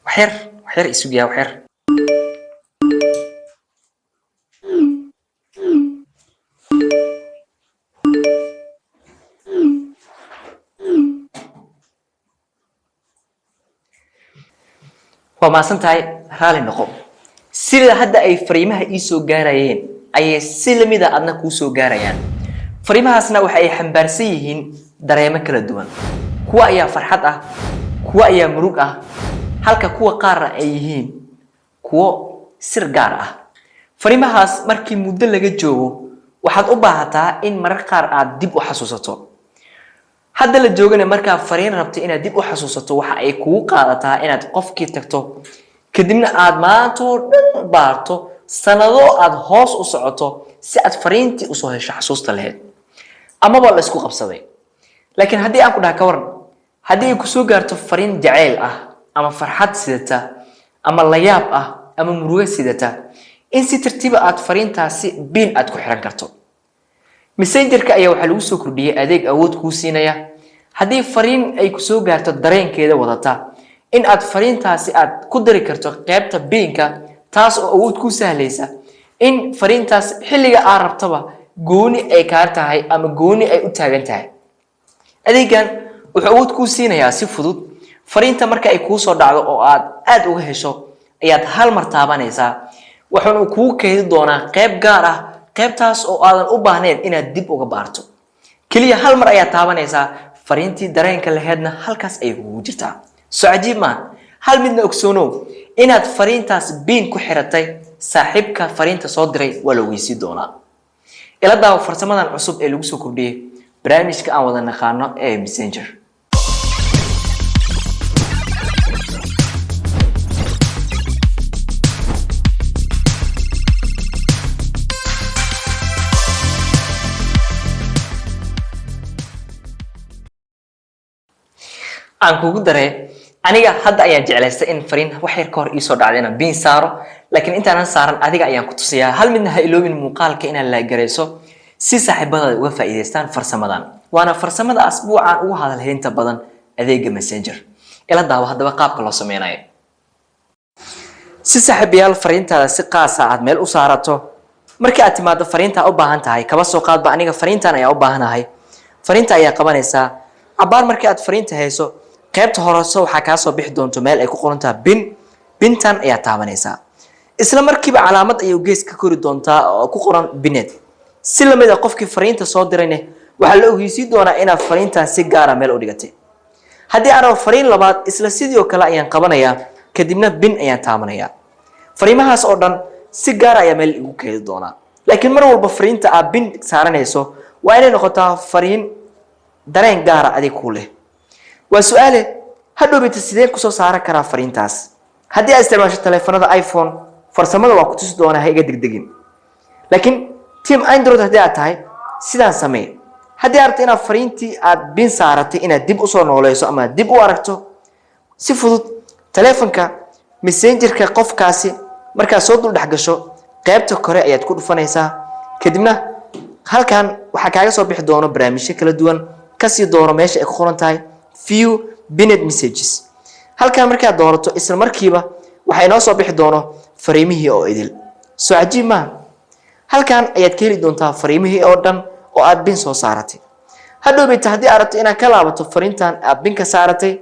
Waxyar waxyar isugiyaa waxyar. Waa mahadsan tahay, raali noqo. Sida hadda ay fariimaha ii soo gaarayeen ayay si lamida adna kuu soo gaarayaan. Fariimahaasna waxa ay xambaarsan yihiin dareemo kala duwan. Kuwa ayaa farxad ah, kuwa ayaa murug ah, halka kuwa qaarna ay yihiin kuwo sir gaar ah. Fariimahaas markii muddo laga joogo waxaad u baahataa in marar qaar aad dib u xasuusato. Hadda la joogana markaa fariin rabto inaad dib u xasuusato, waxa ay kugu qaadataa inaad qofkii tagto, kadibna aad maanta oo dhan baarto, sanado aad hoos u socoto si aad fariintii usoo hesho xasuusta lahayd amaba la isku qabsaday. Laakiin haddii aan ku dhaha, ka waran haddii ay kusoo gaarto fariin jacayl ah ama farxad sidata ama layaab ah ama murugo sidata, in si tartiiba aad fariintaasi pin aad ku xiran karto? Messengerka ayaa waxaa lagu soo kordhiyey adeeg awood kuu siinaya, haddii fariin ay kusoo gaarto dareenkeeda wadata, in aad fariintaasi aad ku dari karto qeybta pinka, taas oo awood kuu sahlaysa in fariintaas xilliga aad rabtaba gooni ay kaa tahay ama gooni ay u taagan tahay. Adeegan wuxuu awood kuu siinayaa si fudud fariinta marka ay kuu soo dhacdo oo aad aad uga hesho ayaad hal mar taabanaysaa, wuxuuna kuu keedi doonaa qeyb gaar ah, qeybtaas oo aadan u baahnayn inaad dib uga baarto. Keliya hal mar ayaad taabanaysaa, fariintii dareenka laheedna halkaas ayay kugu jirtaa. Soo cajiib maaha? Hal midna ogsoonow: inaad fariintaas pin ku xiratay, saaxiibka fariinta soo diray waa la ogeysiin doonaa. Ila daawo farsamadan cusub ee lagu soo kordhiyey barnaamijka aan wada naqaano ee Messenger. Aan kugu daree, aniga hadda ayaan jeclaystay in fariin wax yar ka hor iisoo dhacday inaan pin saaro, laakiin intaanan saaran adiga ayaan ku tusayaa. Hal midna ha iloobin: muuqaalka inaad like garayso si saaxiibadaada uga faa'iidaystaan farsamadan, waana farsamada asbuucaan ugu hadalhaynta badan adeega Messenger. Ila daawo haddaba qaabka loo sameynayo. Si saaxiibayaal fariintaada si qaasa aad meel u saarato, markii aad timaado fariintaa u baahan tahay, kaba soo qaadba aniga fariintan ayaa u baahanahay, fariinta ayaa qabanaysaa. Cabaar markii aad fariinta hayso, qaybta horeyso waxaa kaa soo bixi doonto meel ay ku qoran tahay pin. Pintan ayaa taabanaysaa. Isla markiiba calaamad ayuu gees ka kori doontaa oo ku qoran pinned. Si lamid ah qofkii fariinta soo dirayne waxaa la ogeysiin doonaa inaad fariintan si gaara meel u dhigatay. Haddii aan rabo fariin labaad, isla sidii oo kale ayaan qabanayaa, kadibna pin ayaan taabanayaa. Fariimahaas oo dhan si gaara ayaa meel igu keedi doonaa. Laakiin mar walba fariinta aad pin saaranayso waa inay noqotaa fariin dareen gaara adig kuu leh. Waa su-aale, hadhowbita sideen kusoo saaran karaa fariintaas? Haddii aad isticmaasho taleefanada iPhone, farsamada waa ku tusi doonaa, ha iga degdegin. Laakiin team Android haddii aad tahay, sidaan samee: haddii aad rabto inaad fariintii aad pin saaratay inaad dib usoo nooleyso ama dib u aragto, si fudud taleefanka Messengerka qofkaasi markaad soo dul dhex gasho, qaybta kore ayaad ku dhufanaysaa. Kadibna halkan waxaa kaaga soo bixi doono barnaamijyo kala duwan. Kasii dooro meesha ay ku qoran tahay "View pinned messages". Halkan markaad doorato, isla markiiba waxaa inoo soo bixi doono fariimihii oo idil. Soo cajiib maaha? Halkan ayaad ka heli doontaa fariimihii oo dhan oo aad pin soo saaratay. Hadhowbita haddii aad rabto inaad ka laabato fariintan aad pin ka saaratay,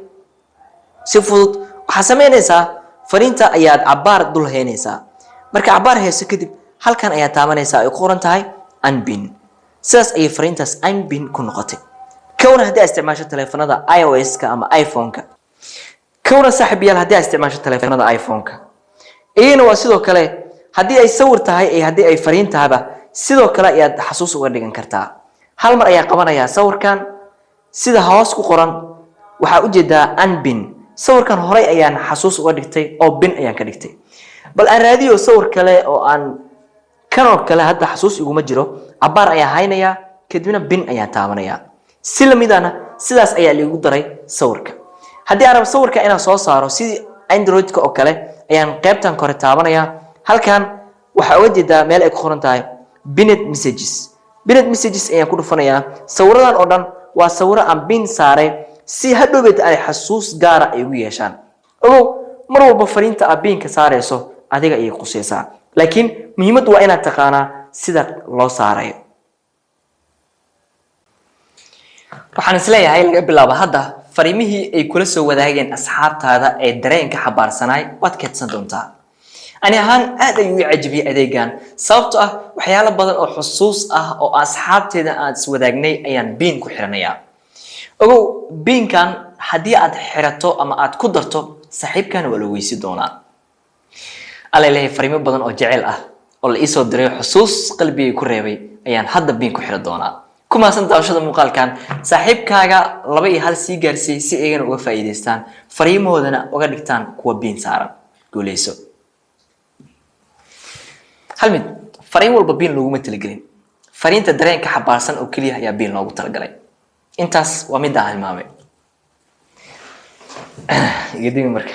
si fudud waxaad samaynaysaa: fariinta ayaad cabaar dul haynaysaa. Marka cabaar hayso kadib, halkan ayaad taabanaysaa ay ku qoran tahay "Unpin". Sidaas ayay fariintaas unpin ku noqotay. Kowna haddii aad isticmaasho taleefanada iOS-ka ama iPhone-ka, kowna saaxiibayaal, haddii aad isticmaasho taleefanada iPhone-ka, iyagana waa sidoo kale. Haddii ay sawir tahay iyo haddii ay fariin tahayba, sidoo kale ayaad xasuus uga dhigan kartaa. Hal mar ayaa qabanayaa sawirkan. Sida hoos ku qoran waxaa ujeedaa "Unpin". Sawirkan horay ayaan xasuus uga dhigtay oo pin ayaan ka dhigtay. Bal aan raadiyo sawir kale oo aan kanoo kale. Hadda xasuus iguma jiro. Cabaar ayaan haynayaa, kadibna pin ayaan taabanayaa. Si lamidana sidaas ayaa liigu daray sawirka. Haddii aan rabo sawirka inaan soo saaro, sidii Android-ka oo kale ayaan qaybtan kore taabanayaa. Halkan waxaa uga jeedaa meel ay ku qoran tahay "Pinned messages". Pinned messages ayaan ku dhufanayaa. Sawiradan oo dhan waa sawiro aan pin saaray si hadhowbeed ay xasuus gaara ay ugu yeeshaan. Ogow, mar Walba fariinta aad PIN-ka saarayso adiga ayay qusaysaa, laakiin muhiimaddu waa inaad taqaanaa sida loo saarayo. Waxaan isleeyahay laga bilaabo hadda fariimihii ay kula soo wadaageen asxaabtaada ee dareenka xabaarsanaay waad keedsan doontaa. Ani ahaan aad ayuu ii cajibiyey adeegan, sababto ah waxyaalo badan oo xusuus ah oo asxaabteeda aan iswadaagnay ayaan PIN ku xiranayaa. Ogow, PIN-kan haddii aad xirato ama aad ku darto, saaxiibkana waa la weysi doonaa. Alla ilahay, fariimo badan oo jecel ah oo la iisoo diray, xusuus qalbigay ku reebay, ayaan hadda PIN ku xiri doonaa. Ku mahadsan daawashada muuqaalkan. Saaxiibkaaga laba iyo hal sii gaarsiiyey si iyagana uga faa'iidaystaan, fariimahoodana uga dhigtaan kuwa PIN saaran. Guuleyso. Hal mid, fariin walba PIN looguma talagelin. Fariinta dareenka xabaarsan oo keliya ayaa PIN loogu talagalay. Intaas waa middaa hilmaamay. Iga dimi marka.